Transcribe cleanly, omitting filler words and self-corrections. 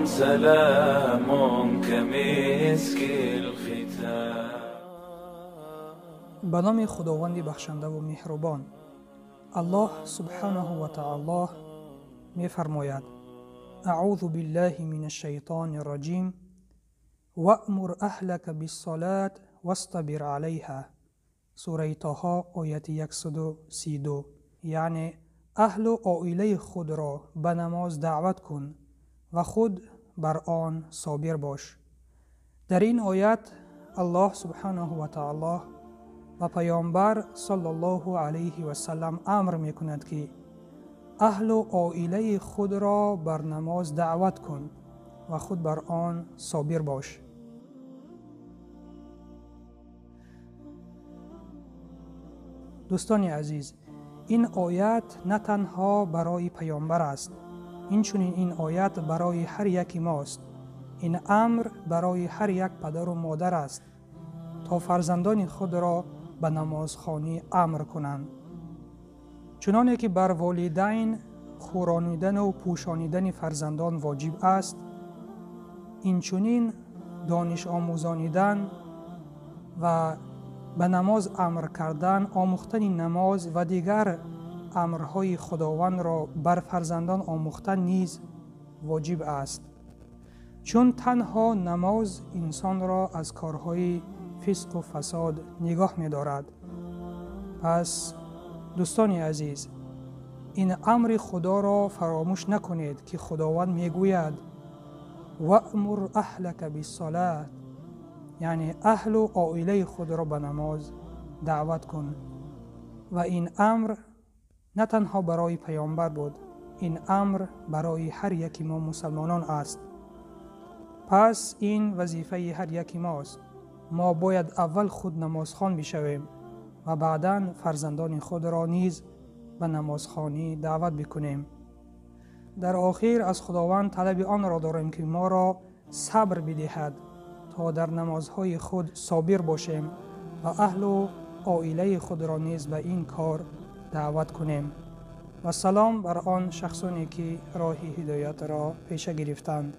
سلام كمسك الختام. Ба номи Худованди бахшандаву меҳрубон. Аллоҳ субҳанаҳу ва таоло мефармояд: аъузу биллаҳи мина шайтони раҷим, ваъмур аҳлака биссалат вастабир алайҳа. Сураи Тоҳо, ояти 132. Яъне аҳлу оилаи худро ба намоз даъват кун ва худ бар он собир бош. Дар ин оят Аллоҳ субҳанаҳу ва таоло ба паёмбар саллаллоҳу алайҳи васаллам амр мекунад, ки аҳлу оилаи худро бар намоз даъват кун ва худ бар он собир бош. Дӯстони азиз, ин оят на танҳо барои паёмбар аст, инчунин ин оят барои ҳар яки мост. Ин амр барои ҳар як падару модар аст, то фарзандони худро ба намозхонӣ амр кунанд. Чуноне ки бар волидайн хӯронидану пӯшонидани фарзандон воҷиб аст, инчунин дониш омӯзонидан ва ба намоз амр кардан, омӯхтани намоз ва дигар амрҳои Худовандро бар фарзандон омӯхтан низ воҷиб аст. Чун танҳо намоз инсонро аз корҳои фисқу фасод нигоҳ медорад. Пас дӯстони азиз, ин амри Худоро фаромӯш накунед, ки Худованд мегӯяд: ваъмур аҳлака биссалат, яъне аҳлу оилаи худро ба намоз даъват кун. Ва ин амр на танҳо барои паёмбар буд, ин амр барои ҳар яки мо мусалмонон аст. Пас ин вазифаи ҳар яки мост. Мо бояд аввал худ намозхон бишавем ва баъдан фарзандони худро низ ба намозхонӣ даъват бикунем. Дар охир аз Худованд талаби онро дорем, ки моро сабр бидиҳад, то дар намозҳои худ собир бошем ва аҳлу оилаи худро низ ба ин кор даъват кунем. Ва салом бар он шахсоне, ки роҳи ҳидоятро пеша гирифтанд.